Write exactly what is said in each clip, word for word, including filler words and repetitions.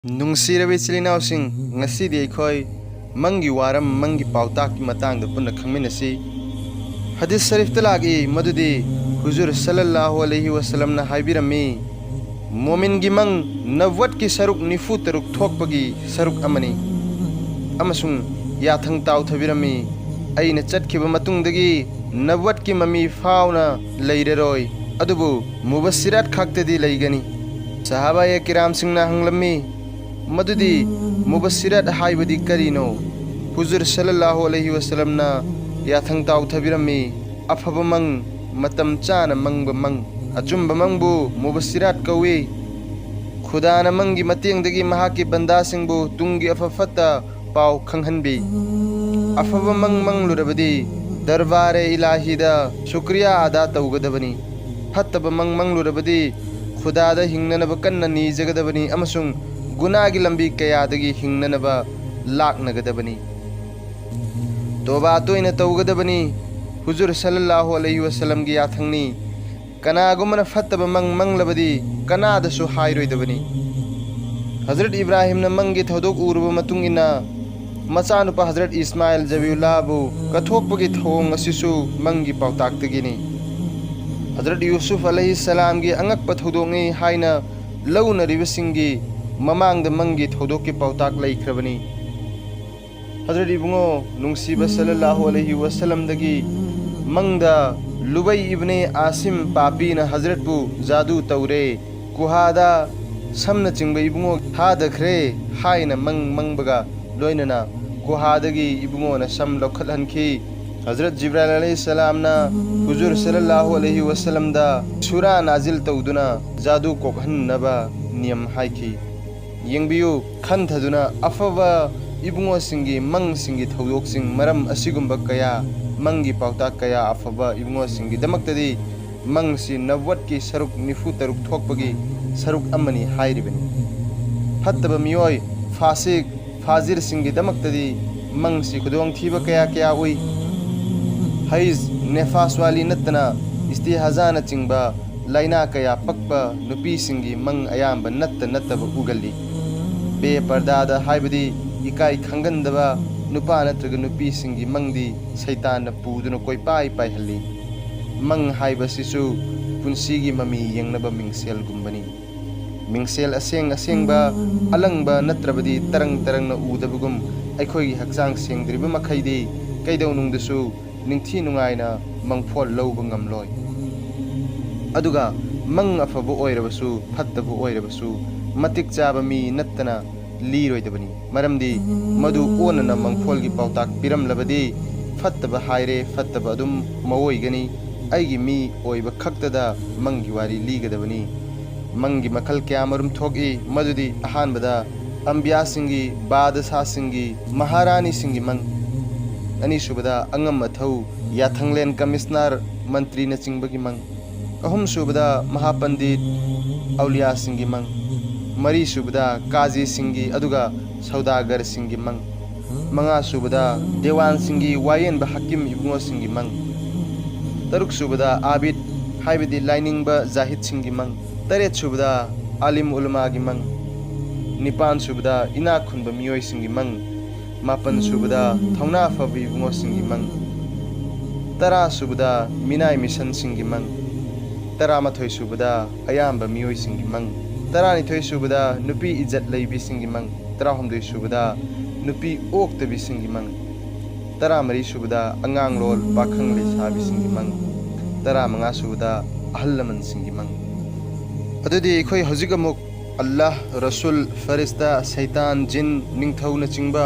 ꯅꯨꯡꯁꯤꯔꯕ ꯏꯆꯤꯜ ꯏꯅꯥꯎꯁꯤꯡ, ꯉꯁꯤꯗꯤ ꯑꯩꯈꯣꯏ ꯃꯪꯒꯤ ꯋꯥꯔꯝ, ꯃꯪꯒꯤ ꯄꯥꯎꯇꯥꯛꯀꯤ ꯃꯇꯥꯡꯗ ꯄꯨꯟꯅ ꯈꯪꯃꯤꯟꯅꯁꯤ꯫ ꯍꯗꯤꯁ ꯁꯔꯤꯐꯇ ꯂꯥꯛꯏ ꯃꯗꯨꯗꯤ ꯍꯨꯖꯨꯔ ꯁꯜꯂꯜꯂꯥꯍꯨ ꯑꯂꯩꯍꯤ ꯋꯁꯜꯂꯝꯅ ꯍꯥꯏꯕꯤꯔꯝꯃꯤ, "ꯃꯣꯃꯤꯟꯒꯤ ꯃꯪ ꯅꯕꯨꯋꯠꯀꯤ ꯁꯔꯨꯛ ꯅꯤꯐꯨ ꯇꯔꯨꯛ ꯊꯣꯛꯄꯒꯤ ꯁꯔꯨꯛ ꯑꯃꯅꯤ"꯫ ꯑꯃꯁꯨꯡ ꯌꯥꯊꯪ ꯇꯥꯎꯊꯕꯤꯔꯝꯃꯤ, "ꯑꯩꯅ ꯆꯠꯈꯤꯕ ꯃꯇꯨꯡꯗꯒꯤ ꯅꯕꯨꯋꯠꯀꯤ ꯃꯃꯤ ꯐꯥꯎꯅ ꯂꯩꯔꯔꯣꯏ, ꯑꯗꯨꯕꯨ ꯃꯨꯕꯁꯤꯔꯥꯠ ꯈꯛꯇꯗꯤ ꯂꯩꯒꯅꯤ"꯫ ꯁꯍꯥꯕꯥꯌꯦ ꯀꯤꯔꯥꯝꯁꯤꯡꯅ ꯍꯪꯂꯝꯃꯤ, "ꯃꯗꯨꯗꯤ ꯃꯨꯕꯁꯤꯔꯥꯠ ꯍꯥꯏꯕꯗꯤ ꯀꯔꯤꯅꯣ?" ꯍꯨꯖꯨꯔ ꯁꯜꯂꯜꯂꯥꯍꯨ ꯑꯂꯩꯍꯤ ꯋꯁꯜꯂꯝꯅ ꯌꯥꯊꯪ ꯇꯥꯎꯊꯕꯤꯔꯝꯃꯤ, "ꯑꯐꯕ ꯃꯪ, ꯃꯇꯝ ꯆꯥꯅ ꯃꯪꯕ ꯃꯪ꯫ ꯑꯆꯨꯝꯕ ꯃꯪꯕꯨ ꯃꯨꯕꯁꯤꯔꯥꯠ ꯀꯧꯏ꯫ ꯈꯨꯗꯥꯅ ꯃꯪꯒꯤ ꯃꯇꯦꯡꯗꯒꯤ ꯃꯍꯥꯛꯀꯤ ꯕꯟꯗꯥꯁꯤꯡꯕꯨ ꯇꯨꯡꯒꯤ ꯑꯐ ꯐꯠꯇ ꯄꯥꯎ ꯈꯪꯍꯟꯕꯤ꯫ ꯑꯐꯕ ꯃꯪ ꯃꯪꯂꯨꯔꯕꯗꯤ ꯗꯔꯕꯥꯔꯦ ꯏꯂꯥꯍꯤꯗ ꯁꯨꯀ꯭ꯔꯤꯌꯥ ꯑꯗꯥ ꯇꯧꯒꯗꯕꯅꯤ꯫ ꯐꯠꯇꯕ ꯃꯪ ꯃꯪꯂꯨꯔꯕꯗꯤ ꯈꯨꯗꯥꯗ ꯍꯤꯡꯅꯅꯕ ꯀꯟꯅ ꯅꯤꯖꯒꯗꯕꯅꯤ ꯑꯃꯁꯨꯡ ꯒꯨꯅꯥꯒꯤ ꯂꯝꯕꯤ ꯀꯌꯥꯗꯒꯤ ꯍꯤꯡꯅꯅꯕ ꯂꯥꯛꯅꯒꯗꯕꯅꯤ꯫ ꯇꯣꯕꯥ ꯇꯣꯏꯅ ꯇꯧꯒꯗꯕꯅꯤ꯫ ꯍꯨꯖꯨꯔ ꯁꯜꯂꯜꯂꯥꯍꯨ ꯑꯂꯩꯍꯤ ꯋꯁꯜꯂꯝꯒꯤ ꯌꯥꯊꯪꯅꯤ꯫ ꯀꯅꯥꯒꯨꯝꯕꯅ ꯐꯠꯇꯕ ꯃꯪ ꯃꯪꯂꯕꯗꯤ ꯀꯅꯥꯗꯁꯨ ꯍꯥꯏꯔꯣꯏꯗꯕꯅꯤ꯫ ꯍꯖꯔꯠ ꯏꯕ꯭ꯔꯥꯍꯤꯝꯅ ꯃꯪꯒꯤ ꯊꯧꯗꯣꯛ ꯎꯔꯨꯕ ꯃꯇꯨꯡ ꯏꯟꯅ ꯃꯆꯥꯅꯨꯄꯥ ꯍꯖꯔꯠ ꯏꯁꯃꯥꯏꯜ ꯖꯕꯤꯎꯜꯂꯥꯕꯨ ꯀꯠꯊꯣꯛꯄꯒꯤ ꯊꯧꯑꯣꯡ ꯑꯁꯤꯁꯨ ꯃꯪꯒꯤ ꯄꯥꯎꯇꯥꯛꯇꯒꯤꯅꯤ꯫ ꯍꯖꯔꯠ ꯌꯨꯁꯨꯐ ꯑꯂꯩꯍꯤ ꯁꯂꯥꯝꯒꯤ ꯑꯉꯛꯄ ꯊꯧꯗꯣꯛꯅꯤ ꯍꯥꯏꯅ ꯂꯧꯅꯔꯤꯕꯁꯤꯡꯒꯤ ꯃꯃꯥꯡꯗ ꯃꯪꯒꯤ ꯊꯧꯗꯣꯛꯀꯤ ꯄꯥꯎꯇꯥꯛ ꯂꯩꯈ꯭ꯔꯕꯅꯤ꯫ ꯍꯖꯔꯠ ꯏꯕꯨꯡꯉꯣ ꯅꯨꯡꯁꯤꯕ ꯁꯜꯂꯜꯂꯥꯍꯨ ꯑꯂꯩꯍꯤ ꯋꯁꯜꯂꯝꯗꯒꯤ ꯃꯪꯗ ꯂꯨꯕꯩ ꯏꯕꯅꯦ ꯑꯥꯁꯤꯝ ꯄꯥꯄꯤꯅ ꯍꯖꯔꯠꯄꯨ ꯖꯥꯗꯨ ꯇꯧꯔꯦ, ꯀꯨꯍꯥꯗ ꯁꯝꯅꯆꯤꯡꯕ ꯏꯕꯨꯡꯉꯣ ꯊꯥꯗꯈ꯭ꯔꯦ ꯍꯥꯏꯅ ꯃꯪ ꯃꯪꯕꯒ ꯂꯣꯏꯅꯅ ꯀꯨꯍꯥꯗꯒꯤ ꯏꯕꯨꯡꯉꯣꯅ ꯁꯝ ꯂꯧꯈꯠꯍꯟꯈꯤ꯫ ꯍꯖꯔꯠ ꯖꯤꯕ꯭ꯔꯥꯏꯜ ꯑꯂꯩꯍꯤ ꯁꯂꯥꯝꯅ ꯍꯨꯖꯨꯔ ꯁꯜꯂꯜꯂꯥꯍꯨ ꯑꯂꯩꯍꯤ ꯋꯁꯜꯂꯝꯗ ꯁꯨꯔꯥ ꯅꯥꯖꯤꯜ ꯇꯧꯗꯨꯅ ꯖꯥꯗꯨ ꯀꯣꯛꯍꯟꯅꯕ ꯅꯤꯌꯝ ꯍꯥꯏꯈꯤ꯫ ꯌꯦꯡꯕꯤꯌꯨ, ꯈꯟꯊꯗꯨꯅ ꯑꯐꯕ ꯏꯕꯨꯡꯉꯣꯁꯤꯡꯒꯤ ꯃꯪꯁꯤꯡꯒꯤ ꯊꯧꯗꯣꯛꯁꯤꯡ, ꯃꯔꯝ ꯑꯁꯤꯒꯨꯝꯕ ꯀꯌꯥ, ꯃꯪꯒꯤ ꯄꯥꯎꯇꯥꯛ ꯀꯌꯥ ꯑꯐꯕ ꯏꯕꯨꯡꯉꯣꯁꯤꯡꯒꯤꯗꯃꯛꯇꯗꯤ ꯃꯪꯁꯤ ꯅꯕꯨꯋꯠꯀꯤ ꯁꯔꯨꯛ ꯅꯤꯐꯨ ꯇꯔꯨꯛ ꯊꯣꯛꯄꯒꯤ ꯁꯔꯨꯛ ꯑꯃꯅꯤ ꯍꯥꯏꯔꯤꯕꯅꯤ꯫ ꯐꯠꯇꯕ ꯃꯤꯑꯣꯏ, ꯐꯥꯁꯤꯛ, ꯐꯥꯖꯤꯔꯁꯤꯡꯒꯤꯗꯃꯛꯇꯗꯤ ꯃꯪꯁꯤ ꯈꯨꯗꯣꯡꯊꯤꯕ ꯀꯌꯥ ꯀꯌꯥ ꯎꯏ꯫ ꯍꯩꯖ, ꯅꯦꯐꯥꯁ ꯋꯥꯂꯤ ꯅꯠꯇꯅ ꯏꯁꯇꯤꯍꯥꯖꯥꯅꯆꯤꯡꯕ ꯂꯥꯏꯅꯥ ꯀꯌꯥ ꯄꯛꯄ ꯅꯨꯄꯤꯁꯤꯡꯒꯤ ꯃꯪ ꯑꯌꯥꯝꯕ ꯅꯠꯇ ꯅꯠꯇꯕ ꯎꯒꯜꯂꯤ꯫ ꯕꯦ ꯄꯔꯗꯥꯗ, ꯍꯥꯏꯕꯗꯤ ꯏꯀꯥꯏ ꯈꯪꯒꯟꯗꯕ ꯅꯨꯄꯥ ꯅꯠꯇ꯭ꯔꯒ ꯅꯨꯄꯤꯁꯤꯡꯒꯤ ꯃꯪꯗꯤ ꯁꯩꯇꯥꯟꯅ ꯄꯨꯗꯨꯅ ꯀꯣꯏꯄꯥꯏ ꯄꯥꯏꯍꯜꯂꯤ꯫ ꯃꯪ ꯍꯥꯏꯕꯁꯤꯁꯨ ꯄꯨꯟꯁꯤꯒꯤ ꯃꯃꯤ ꯌꯦꯡꯅꯕ ꯃꯤꯡꯁꯦꯜꯒꯨꯝꯕꯅꯤ꯫ ꯃꯤꯡꯁꯦꯜ ꯑꯁꯦꯡ ꯑꯁꯦꯡꯕ, ꯑꯂꯪꯕ ꯅꯠꯇ꯭ꯔꯕꯗꯤ ꯇꯔꯪ ꯇꯔꯪꯅ ꯎꯗꯕꯒꯨꯝ, ꯑꯩꯈꯣꯏꯒꯤ ꯍꯛꯆꯥꯡ ꯁꯦꯡꯗ꯭ꯔꯤꯕ ꯃꯈꯩꯗꯤ ꯀꯩꯗꯧꯅꯨꯡꯗꯁꯨ ꯅꯤꯡꯊꯤ ꯅꯨꯡꯉꯥꯏꯅ ꯃꯪꯐꯣꯜ ꯂꯧꯕ ꯉꯝꯂꯣꯏ꯫ ꯑꯗꯨꯒ ꯃꯪ ꯑꯐꯕ ꯑꯣꯏꯔꯕꯁꯨ ꯐꯠꯇꯕ ꯑꯣꯏꯔꯕꯁꯨ ꯃꯇꯤꯛ ꯆꯥꯕ ꯃꯤ ꯅꯠꯇꯅ ꯂꯤꯔꯣꯏꯗꯕꯅꯤ꯫ ꯃꯔꯝꯗꯤ ꯃꯗꯨ ꯑꯣꯟꯅꯅ ꯃꯪꯐꯣꯜꯒꯤ ꯄꯥꯎꯇꯥꯛ ꯄꯤꯔꯝꯂꯕꯗꯤ ꯐꯠꯇꯕ ꯍꯥꯏꯔꯦ, ꯐꯠꯇꯕ ꯑꯗꯨꯝ ꯃꯑꯣꯏꯒꯅꯤ꯫ ꯑꯩꯒꯤ ꯃꯤ ꯑꯣꯏꯕ ꯈꯛꯇꯗ ꯃꯪꯒꯤ ꯋꯥꯔꯤ ꯂꯤꯒꯗꯕꯅꯤ꯫ ꯃꯪꯒꯤ ꯃꯈꯜ ꯀꯌꯥꯃꯔꯨꯝ ꯊꯣꯛꯏ, ꯃꯗꯨꯗꯤ ꯑꯍꯥꯟꯕꯗ ꯑꯝꯕꯤꯌꯥꯁꯤꯡꯒꯤ, ꯕꯥꯗꯁꯥꯁꯤꯡꯒꯤ, ꯃꯍꯥꯔꯥꯅꯤꯁꯤꯡꯒꯤ ꯃꯪ, ꯑꯅꯤꯁꯨꯕꯗ ꯑꯉꯝ ꯑꯊꯧ, ꯌꯥꯊꯪꯂꯦꯟ ꯀꯃꯤꯁꯅꯔ, ꯃꯟꯇ꯭ꯔꯤꯅꯆꯤꯡꯕꯒꯤ ꯃꯪ, ꯑꯍꯨꯝꯁꯨꯕꯗ ꯃꯍꯥꯄꯟꯗꯤꯠ, ꯑꯧꯂꯤꯌꯥꯁꯤꯡꯒꯤ ꯃꯪ, ꯃꯔꯤꯁꯨꯕꯗ ꯀꯥꯖꯤꯁꯤꯡꯒꯤ ꯑꯗꯨꯒ ꯁꯧꯗꯥꯒꯔꯁꯤꯡꯒꯤ ꯃꯪ, ꯃꯉꯥꯁꯨꯕꯗ ꯗꯦꯋꯥꯟꯁꯤꯡꯒꯤ ꯋꯥꯌꯦꯟꯕ ꯍꯥꯀꯤꯝ ꯏꯕꯨꯡꯉꯣꯁꯤꯡꯒꯤ ꯃꯪ, ꯇꯔꯨꯛꯁꯨꯕꯗ ꯑꯥꯕꯤꯗ, ꯍꯥꯏꯕꯗꯤ ꯂꯥꯏꯅꯤꯡꯕ ꯖꯥꯍꯤꯗꯁꯤꯡꯒꯤ ꯃꯪ, ꯇꯔꯦꯠꯁꯨꯕꯗ ꯑꯥꯂꯤꯝ ꯎꯂꯃꯥꯒꯤ ꯃꯪ, ꯅꯤꯄꯥꯟꯁꯨꯕꯗ ꯏꯅꯥꯛ ꯈꯨꯟꯕ ꯃꯤꯑꯣꯏꯁꯤꯡꯒꯤ ꯃꯪ, ꯃꯥꯄꯟꯁꯨꯕꯗ ꯊꯧꯅꯥ ꯐꯕ ꯏꯕꯨꯡꯉꯣꯁꯤꯡꯒꯤ ꯃꯪ, ꯇꯔꯥꯁꯨꯕꯗ ꯃꯤꯅꯥꯏ ꯃꯤꯁꯟꯁꯤꯡꯒꯤ ꯃꯪ, ꯇꯔꯥꯃꯥꯊꯣꯏꯁꯨꯕꯗ ꯑꯌꯥꯝꯕ ꯃꯤꯑꯣꯏꯁꯤꯡꯒꯤ ꯃꯪ, ꯇꯔꯥꯅꯤꯊꯣꯏꯁꯨꯕꯗ ꯅꯨꯄꯤ ꯏꯖꯠ ꯂꯩꯕꯤꯁꯤꯡꯒꯤ ꯃꯪ, ꯇꯔꯥꯍꯨꯝꯗꯣꯏꯁꯨꯕꯗ ꯅꯨꯄꯤ ꯑꯣꯛꯇꯕꯤꯁꯤꯡꯒꯤ ꯃꯪ, ꯇꯔꯥꯃꯔꯤꯁꯨꯕꯗ ꯑꯉꯥꯡꯂꯣꯜ ꯄꯥꯈꯪ ꯂꯩꯁꯥꯕꯤꯁꯤꯡꯒꯤ ꯃꯪ, ꯇꯔꯥꯃꯉꯥꯁꯨꯕꯗ ꯑꯍꯜ ꯂꯃꯟꯁꯤꯡꯒꯤ ꯃꯪ꯫ ꯑꯗꯨꯗꯤ ꯑꯩꯈꯣꯏ ꯍꯧꯖꯤꯛ ꯑꯃꯨꯛ ꯑꯜꯂꯥꯍ, ꯔꯁꯨꯜ, ꯐꯔꯤꯁꯇꯥ, ꯁꯩꯇꯥꯟ, ꯖꯤꯟ, ꯅꯤꯡꯊꯧꯅꯆꯤꯡꯕ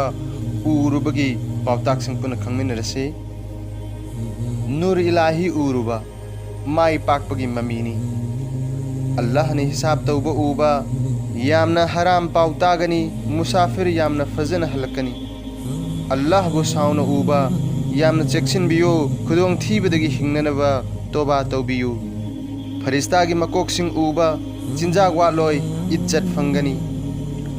ꯎꯔꯨꯕꯒꯤ ꯄꯥꯎꯇꯥꯛꯁꯤꯡ ꯄꯨꯟꯅ ꯈꯪꯃꯤꯟꯅꯔꯁꯤ꯫ ꯅꯨꯔ ꯏꯂꯥꯍꯤ ꯎꯔꯨꯕ ꯃꯥꯏ ꯄꯥꯛꯄꯒꯤ ꯃꯃꯤꯅꯤ꯫ ꯑꯜꯂꯥꯍꯅ ꯍꯤꯁꯥꯕ ꯇꯧꯕ ꯎꯕ, ꯌꯥꯝꯅ ꯍꯔꯥꯝ ꯄꯥꯎ ꯇꯥꯒꯅꯤ, ꯃꯨꯁꯥꯐꯤꯔ ꯌꯥꯝꯅ ꯐꯖꯅ ꯍꯜꯂꯛꯀꯅꯤ꯫ ꯑꯜꯂꯥꯍꯕꯨ ꯁꯥꯎꯅ ꯎꯕ, ꯌꯥꯝꯅ ꯆꯦꯛꯁꯤꯟꯕꯤꯌꯨ, ꯈꯨꯗꯣꯡꯊꯤꯕꯗꯒꯤ ꯍꯤꯡꯅꯅꯕ ꯇꯣꯕꯥ ꯇꯧꯕꯤꯌꯨ꯫ ꯐꯔꯤꯁꯇꯥꯒꯤ ꯃꯀꯣꯛꯁꯤꯡ ꯎꯕ, ꯆꯤꯟꯖꯥꯛ ꯋꯥꯠꯂꯣꯏ, ꯏꯖꯠ ꯐꯪꯒꯅꯤ꯫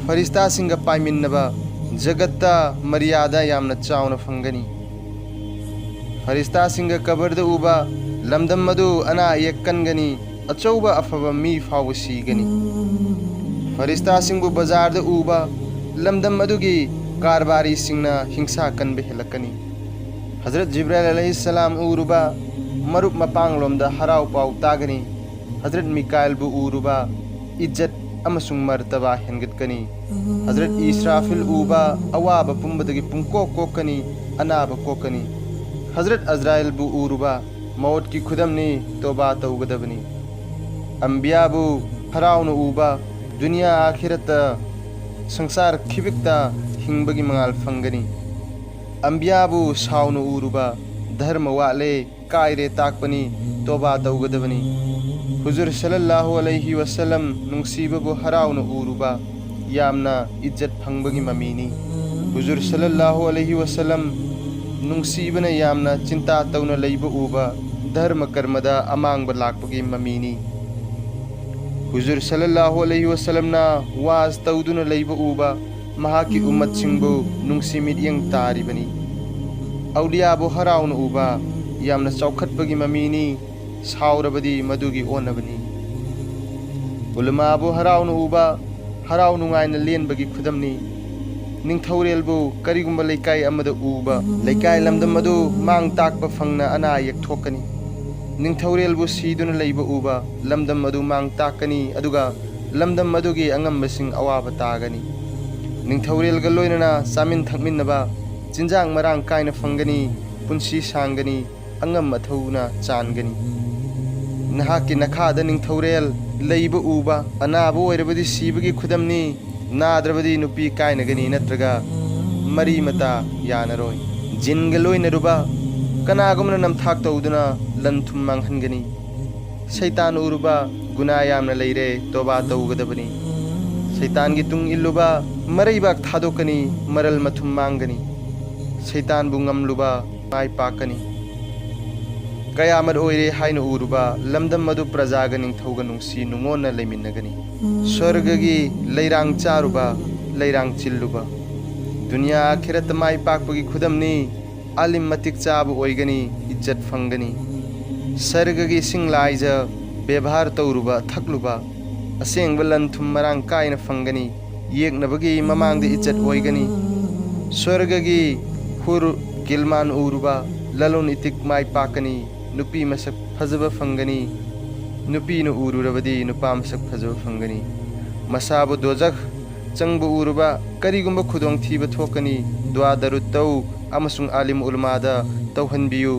ꯐꯔꯤꯁꯇꯥꯁꯤꯡꯒ ꯄꯥꯏꯃꯤꯟꯅꯕ, ꯖꯒꯠꯇ ꯃꯔꯤꯌꯥꯗ ꯌꯥꯝꯅ ꯆꯥꯎꯅ ꯐꯪꯒꯅꯤ꯫ ꯐꯔꯤꯁꯇꯥꯁꯤꯡꯒ ꯀꯕꯔꯗ ꯎꯕ, ꯂꯝꯗꯝ ꯑꯗꯨ ꯑꯅꯥ ꯑꯌꯦꯛ ꯀꯟꯒꯅꯤ, ꯑꯆꯧꯕ ꯑꯐꯕ ꯃꯤ ꯐꯥꯎꯕ ꯁꯤꯒꯅꯤ꯫ ꯐꯔꯤꯁꯇꯥꯁꯤꯡꯕꯨ ꯕꯖꯥꯔꯗ ꯎꯕ, ꯂꯝꯗꯝ ꯑꯗꯨꯒꯤ ꯀꯔꯕꯥꯔꯤꯁꯤꯡꯅ ꯍꯤꯡꯁꯥ ꯀꯟꯕ ꯍꯦꯜꯂꯛꯀꯅꯤ꯫ ꯍꯖꯔꯠ ꯖꯤꯕ꯭ꯔꯥꯏꯜ ꯑꯂꯩꯍꯤꯁꯁꯂꯥꯝ ꯎꯔꯨꯕ, ꯃꯔꯨꯞ ꯃꯄꯥꯡꯂꯣꯝꯗ ꯍꯔꯥꯎ ꯄꯥꯎ ꯇꯥꯒꯅꯤ꯫ ꯍꯖꯔꯠ ꯃꯤꯀꯥꯏꯜꯕꯨ ꯎꯔꯨꯕ, ꯏꯖꯠ ꯑꯃꯁꯨꯡ ꯃꯔꯇꯕꯥ ꯍꯦꯟꯒꯠꯀꯅꯤ꯫ ꯍꯖꯔꯠ ꯏꯁ꯭ꯔꯥꯐꯤꯜ ꯎꯕ, ꯑꯋꯥꯕ ꯄꯨꯝꯕꯗꯒꯤ ꯄꯨꯡꯀꯣꯛ ꯀꯣꯛꯀꯅꯤ, ꯑꯅꯥꯕ ꯀꯣꯛꯀꯅꯤ꯫ ꯍꯖꯔꯠ ꯑꯖ꯭ꯔꯥꯏꯜꯕꯨ ꯎꯔꯨꯕ, ꯃꯧꯠꯀꯤ ꯈꯨꯗꯝꯅꯤ, ꯇꯣꯕꯥ ꯇꯧꯒꯗꯕꯅꯤ꯫ ꯑꯝꯕꯤꯌꯥꯕꯨ ꯍꯔꯥꯎꯅ ꯎꯕ, ꯗꯨꯅꯤꯌꯥ ꯑꯥꯈꯤꯔꯠꯇ, ꯁꯪꯁꯥꯔ ꯈꯤꯕꯤꯛꯇ ꯍꯤꯡꯕꯒꯤ ꯃꯉꯥꯜ ꯐꯪꯒꯅꯤ꯫ ꯑꯝꯕꯤꯌꯥꯕꯨ ꯁꯥꯎꯅ ꯎꯔꯨꯕ, ꯙꯔꯃ ꯋꯥꯠꯂꯦ, ꯀꯥꯏꯔꯦ ꯇꯥꯛꯄꯅꯤ, ꯇꯣꯕꯥ ꯇꯧꯒꯗꯕꯅꯤ꯫ ꯍꯨꯖꯨꯔ ꯁꯜꯂꯜꯂꯥꯍꯨ ꯑꯂꯩꯍꯤ ꯋꯁꯜꯂꯝ ꯅꯨꯡꯁꯤꯕꯕꯨ ꯍꯔꯥꯎꯅ ꯎꯔꯨꯕ, ꯌꯥꯝꯅ ꯏꯖꯠ ꯐꯪꯕꯒꯤ ꯃꯃꯤꯅꯤ꯫ ꯍꯨꯖꯨꯔ ꯁꯜꯂꯜꯂꯥꯍꯨ ꯑꯂꯩꯍꯤ ꯋꯁꯜꯂꯝ ꯅꯨꯡꯁꯤꯕꯅ ꯌꯥꯝꯅ ꯆꯤꯟꯇꯥ ꯇꯧꯅ ꯂꯩꯕ ꯎꯕ, ꯙꯔꯃ ꯀꯔꯃꯗ ꯑꯃꯥꯡꯕ ꯂꯥꯛꯄꯒꯤ ꯃꯃꯤꯅꯤ꯫ ꯍꯨꯖꯨꯔ ꯁꯜꯂꯜꯂꯥꯍꯨ ꯑꯂꯩꯍꯤ ꯋꯁꯜꯂꯝꯅ ꯋꯥꯖ ꯇꯧꯗꯨꯅ ꯂꯩꯕ ꯎꯕ, ꯃꯍꯥꯛꯀꯤ ꯎꯝꯃꯠꯁꯤꯡꯕꯨ ꯅꯨꯡꯁꯤ ꯃꯤꯠꯌꯦꯡ ꯇꯥꯔꯤꯕꯅꯤ꯫ ꯑꯧꯂꯤꯌꯥꯕꯨ ꯍꯔꯥꯎꯅ ꯎꯕ, ꯌꯥꯝꯅ ꯆꯥꯎꯈꯠꯄꯒꯤ ꯃꯃꯤꯅꯤ, ꯁꯥꯎꯔꯕꯗꯤ ꯃꯗꯨꯒꯤ ꯑꯣꯟꯅꯕꯅꯤ꯫ ꯎꯂꯃꯥꯕꯨ ꯍꯔꯥꯎꯅ ꯎꯕ, ꯍꯔꯥꯎ ꯅꯨꯡꯉꯥꯏꯅ ꯂꯦꯟꯕꯒꯤ ꯈꯨꯗꯝꯅꯤ꯫ ꯅꯤꯡꯊꯧꯔꯦꯜꯕꯨ ꯀꯔꯤꯒꯨꯝꯕ ꯂꯩꯀꯥꯏ ꯑꯃꯗ ꯎꯕ, ꯂꯩꯀꯥꯏ ꯂꯝꯗꯝ ꯑꯗꯨ ꯃꯥꯡ ꯇꯥꯛꯄ ꯐꯪꯅ ꯑꯅꯥ ꯑꯌꯦꯛ ꯊꯣꯛꯀꯅꯤ꯫ ꯅꯤꯡꯊꯧꯔꯦꯜꯕꯨ ꯁꯤꯗꯨꯅ ꯂꯩꯕ ꯎꯕ, ꯂꯝꯗꯝ ꯑꯗꯨ ꯃꯥꯡ ꯇꯥꯛꯀꯅꯤ, ꯑꯗꯨꯒ ꯂꯝꯗꯝ ꯑꯗꯨꯒꯤ ꯑꯉꯝꯕꯁꯤꯡ ꯑꯋꯥꯕ ꯇꯥꯒꯅꯤ꯫ ꯅꯤꯡꯊꯧꯔꯦꯜꯒ ꯂꯣꯏꯅꯅ ꯆꯥꯃꯤꯟ ꯊꯛꯃꯤꯟꯅꯕ, ꯆꯤꯟꯖꯥꯛ ꯃꯔꯥꯡ ꯀꯥꯏꯅ ꯐꯪꯒꯅꯤ, ꯄꯨꯟꯁꯤ ꯁꯥꯡꯒꯅꯤ, ꯑꯉꯝ ꯑꯊꯧꯅ ꯆꯥꯟꯒꯅꯤ꯫ ꯅꯍꯥꯛꯀꯤ ꯅꯈꯥꯗ ꯅꯤꯡꯊꯧꯔꯦꯜ ꯂꯩꯕ ꯎꯕ, ꯑꯅꯥꯕ ꯑꯣꯏꯔꯕꯗꯤ ꯁꯤꯕꯒꯤ ꯈꯨꯗꯝꯅꯤ, ꯅꯥꯗ꯭ꯔꯕꯗꯤ ꯅꯨꯄꯤ ꯀꯥꯏꯅꯒꯅꯤ ꯅꯠꯇ꯭ꯔꯒ ꯃꯔꯤ ꯃꯇꯥ ꯌꯥꯅꯔꯣꯏ꯫ ꯖꯤꯟꯒ ꯂꯣꯏꯅꯔꯨꯕ, ꯀꯅꯥꯒꯨꯝꯕꯅ ꯅꯝꯊꯥꯛ ꯇꯧꯗꯨꯅ ꯂꯟ ꯊꯨꯝ ꯃꯥꯡꯍꯟꯒꯅꯤ꯫ ꯁꯩꯇꯥꯟ ꯎꯔꯨꯕ, ꯒꯨꯅꯥ ꯌꯥꯝꯅ ꯂꯩꯔꯦ, ꯇꯣꯕꯥ ꯇꯧꯒꯗꯕꯅꯤ꯫ ꯁꯩꯇꯥꯟꯒꯤ ꯇꯨꯡ ꯏꯜꯂꯨꯕ, ꯃꯔꯩꯕꯥꯛ ꯊꯥꯗꯣꯛꯀꯅꯤ, ꯃꯔꯜ ꯃꯊꯨꯝ ꯃꯥꯡꯒꯅꯤ꯫ ꯁꯩꯇꯥꯟꯕꯨ ꯉꯝꯂꯨꯕ ꯃꯥꯏ ꯄꯥꯛꯀꯅꯤ꯫ ꯀꯌꯥꯃꯠ ꯑꯣꯏꯔꯦ ꯍꯥꯏꯅ ꯎꯔꯨꯕ, ꯂꯝꯗꯝ ꯑꯗꯨ ꯄ꯭ꯔꯖꯥꯒ ꯅꯤꯡꯊꯧꯒ ꯅꯨꯡꯁꯤ ꯅꯨꯡꯉꯣꯟꯅ ꯂꯩꯃꯤꯟꯅꯒꯅꯤ꯫ ꯁ꯭ꯋꯔꯒꯒꯤ ꯂꯩꯔꯥꯡ ꯆꯥꯔꯨꯕ, ꯂꯩꯔꯥꯡ ꯆꯤꯜꯂꯨꯕ, ꯗꯨꯅꯤꯌꯥ ꯑꯥꯈꯤꯔꯠꯇ ꯃꯥꯏ ꯄꯥꯛꯄꯒꯤ ꯈꯨꯗꯝꯅꯤ꯫ ꯑꯥꯂꯤꯝ ꯃꯇꯤꯛ ꯆꯥꯕ ꯑꯣꯏꯒꯅꯤ, ꯏꯖꯠ ꯐꯪꯒꯅꯤ꯫ ꯁꯔꯒꯒꯤ ꯏꯁꯤꯡ ꯂꯥꯏꯖ ꯕꯦꯕꯥꯔ ꯇꯧꯔꯨꯕ, ꯊꯛꯂꯨꯕ, ꯑꯁꯦꯡꯕ ꯂꯟ ꯊꯨꯝ ꯃꯔꯥꯡ ꯀꯥꯏꯅ ꯐꯪꯒꯅꯤ꯫ ꯌꯦꯛꯅꯕꯒꯤ ꯃꯃꯥꯡꯗ ꯏꯖꯠ ꯑꯣꯏꯒꯅꯤ꯫ ꯁ꯭ꯋꯔꯒꯒꯤ ꯍꯨꯔ ꯒꯤꯜꯃꯥꯟ ꯎꯔꯨꯕ ꯂꯂꯣꯟ ꯏꯇꯤꯛ ꯃꯥꯏ ꯄꯥꯛꯀꯅꯤ꯫ ꯅꯨꯄꯤ ꯃꯁꯛ ꯐꯖꯕ ꯐꯪꯒꯅꯤ꯫ ꯅꯨꯄꯤꯅ ꯎꯔꯨꯔꯕꯗꯤ ꯅꯨꯄꯥ ꯃꯁꯛ ꯐꯖꯕ ꯐꯪꯒꯅꯤ꯫ ꯃꯁꯥꯕꯨ ꯗꯣꯖꯈ ꯆꯪꯕ ꯎꯔꯨꯕ ꯀꯔꯤꯒꯨꯝꯕ ꯈꯨꯗꯣꯡꯊꯤꯕ ꯊꯣꯛꯀꯅꯤ꯫ ꯗꯨꯋꯥ ꯗꯔꯨꯗ ꯇꯧ ꯑꯃꯁꯨꯡ ꯑꯥꯂꯤꯝ ꯎꯂꯃꯥꯗ ꯇꯧꯍꯟꯕꯤꯌꯨ꯫